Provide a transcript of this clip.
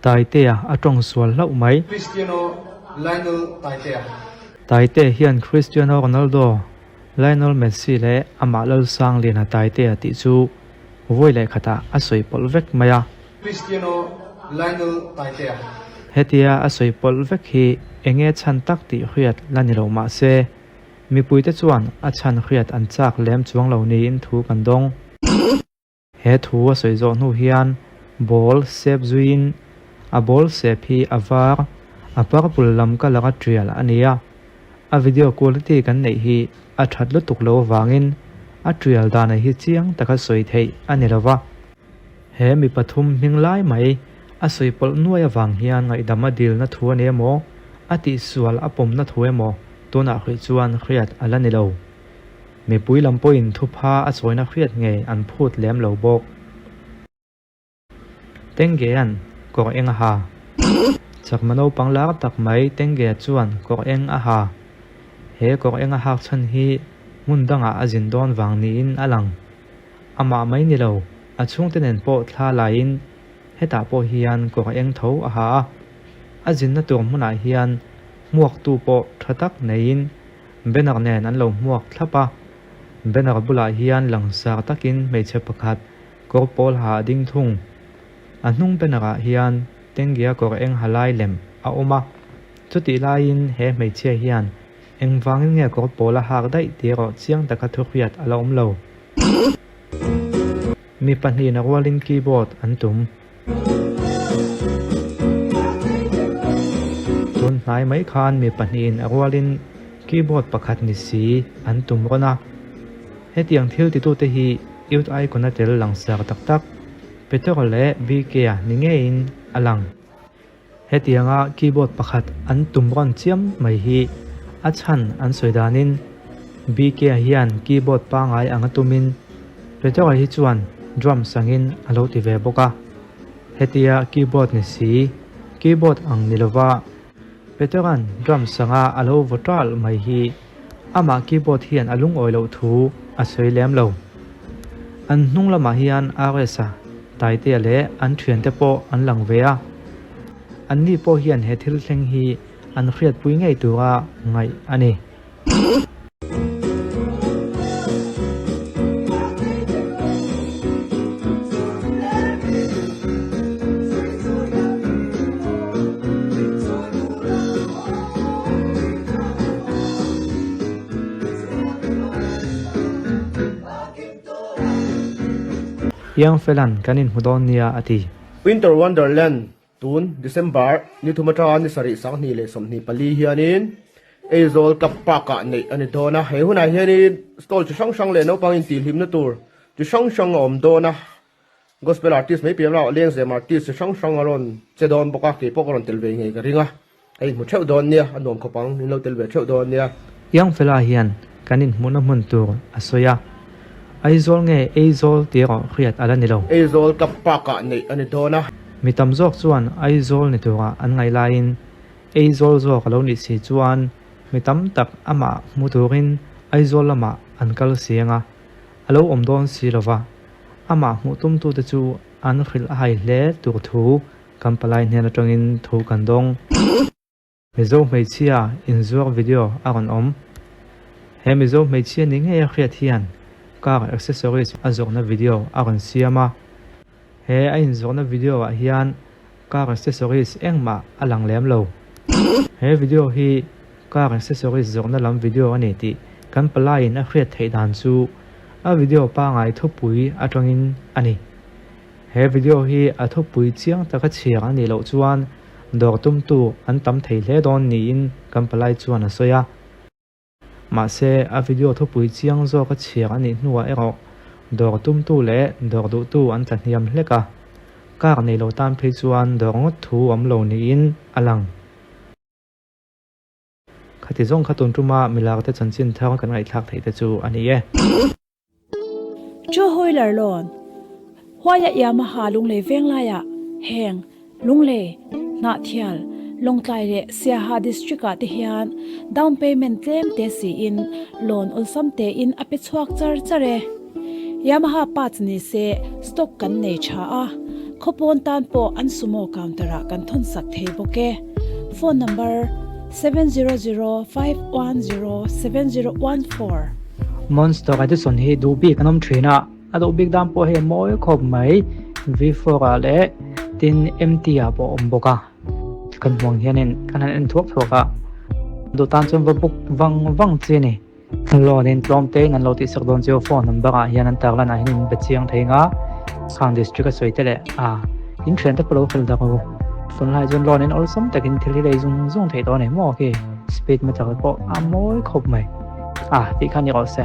Taitea a tawng sual hlauh mai. Cristiano Lionel Taitea. Taitea hian Cristiano Ronaldo, Lionel Messi leh amah Lalsangliana Taitea tih chu vawi leh khatah a sawi pawlh vek mai a. Cristiano Lionel Taitea. Hetia a sawi pawlh vek hi enge chhan tak tih hriat la ni lo mah se, mipuite chuan a chhan hriat an chak lem chuang lo niin thu kan dawng. He thu a sawi zawh hnu hian ball sep zuiin a ball sep hi a var, a purple lam colour a tial a ni a, a video quality kan neih hi a that lutuk lo avangin a tial dan hi chiang taka sawi theih a ni lova. He mi pathum hming lai mai a sawi pawlh nuai avang hian ngaihdam a dilna thu a ni emaw, a tihsual a pawmna thu emaw tunah hrih chuan hriat a la ni lo. Mipui lam pawhin thupha a chawina hriat ngei an phut lem lo bawk. Tenggea'n kawr eng a ha. Chakma naupang lar tak mai Tenggea chuan kawr eng a ha. He kawr eng a hak chhan hi hmun dangah a zin dawn vang niin a lang. Amah mai ni lo, a chhungte nen pawh thla laiin hetah pawh hian kawr eng tho a ha a. A zinna tur hmunah hian hmuaktu pawh tha tak neiin Banner nen an lo hmuak thlap a, banner bulah hian langsar takin hmeichhe pakhat kawr pawl ha a ding thung. A hnung banner ah hian Tenggia kawr eng ha lai lem a awm a, chutih laiin he hmeichhia hian engvangin nge kawr pawl a hak daih tih erawh chiang taka thuhriat a la awm lo. Mi pahnihin a rualin keyboard an tum. Tun hnai mai khan mi pahnihin a rualin keyboard pakhat ni si an tum rawn a. Hetiang thil titute hi Youth Icon a tel langsar tak tak Petero leh BK-a ni ngeiin a lang. Hetianga keyboard pakhat an tum rawn chiam mai hi a chhan an sawi danin BK-a hian keyboard pangai anga tumin Petera hi chuan drums angin a lo ti ve bawk a. Hetia keyboard ni si, keyboard ang ni lova Petera'n drums anga a lo vaw ṭal mai hi amah keyboard hian a lungawi loh thu a sawi lem lo. An hnung lamah hian RS-a, Taitea leh an thiante pawh an lang ve a. Anni pawh hian he thil thleng hi an hriatpui ngei tura ngaih a ni. Piangfelan kan inhmu dawn nia a ti. Winter Wonderland tun December ni thum atanga ni sarih 2024 hianin Aizawl Club Park-ah neih a ni dawn a. He hunah hianin stall chi hrang hrang leh naupang intihhlimna tur chi hrang hrang a awm dawn a. Gospel artist mai piah lamah lengzem artist chi hrang hrang a rawn che dawn bawk a, keipawh ka rawn tel ve ngei ka ring a. A inhmu theuh dawn nia, a nuam khawp ang, min lo tel ve theuh dawn nia. Iangfela hian kan inhmuhna hmun tur a sawi a, Aizawl nge Eizawl tih erawh hriat a la ni lo. Aizawl Club Park-ah neih a ni dawn a. Mi tam zawk chuan Aizawl ni turah an ngaih laiin Eizawl zawk a lo nih si chuan mi tam tak amah hmu turin Aizawl lamah an kal si ang a, a lo awm dawn si lo va, amah hmuh tumtute chu an hrilh a hai hle tur thu Kan palai hnen atangin thu kan dawng. Mizo hmeichhia inzuar video a rawn awm. He Mizo hmeichhia ni ngei a hriat hian car accessories a zawrhna video a rawn siam a. He a inzawrhna video ah hian car accessories engmah a lang lem lo. He video hi car accessories zawrhna lam video a ni tih kan palaiin a hriat theih dan chu a video pangai thupui atangin a ni. He video hi a thupui chiang taka chhiar a nih loh chuan dawr tumtu an tam thei hle dawn niin kan palai chuan a sawi a. Mahse, a video thupui chiang zawka chhiar a nih hnuah erawh dawr tumtu leh dawr duhtu an tla hniam hlek a, car nei lo tan phei chuan dawr ngawt thu awm lo niin a lang. Khati zawng kha tun tuma milarte chanchin thar kan ngaihthlak theih te chu a ni e. Chu Hoiler lawn, Huaia Yamaha Lunglei venglaiah heng Lunglei, Hnahthial, Lawngtlai leh Siaha District ah te hian down payment tlem te siin loan awlsam tein a pe chhuak char char e. Yamaha parts ni se stock kan nei tha a. Khawpawn tan pawh an sumo counter-ah kan thawnsak thei bawk e. Phone number, 700510 7014. Monster Edison hi duh bik an awm thin a, a duh bik dan pawh hei a mawi khawp mai. V4 ah leh tin MT ah pawh a awm bawk a, kan hmuh ang hianin kan han en thuak thuak a, duh tan chuan va buk vang vang chi a ni. Loan in tlawm te in an lo tihsak dawn chu phone number ah hian an tar lan ah hian in be chiang thei nga khang district a sawi te leh a in thian te pawh lo fel dak u tunlai chuan loan in awlsam takin thil hi lei zung zung theih tawh a ni maw khi speed meter pawh a mawi khawp mai a tih kha ni rawh se.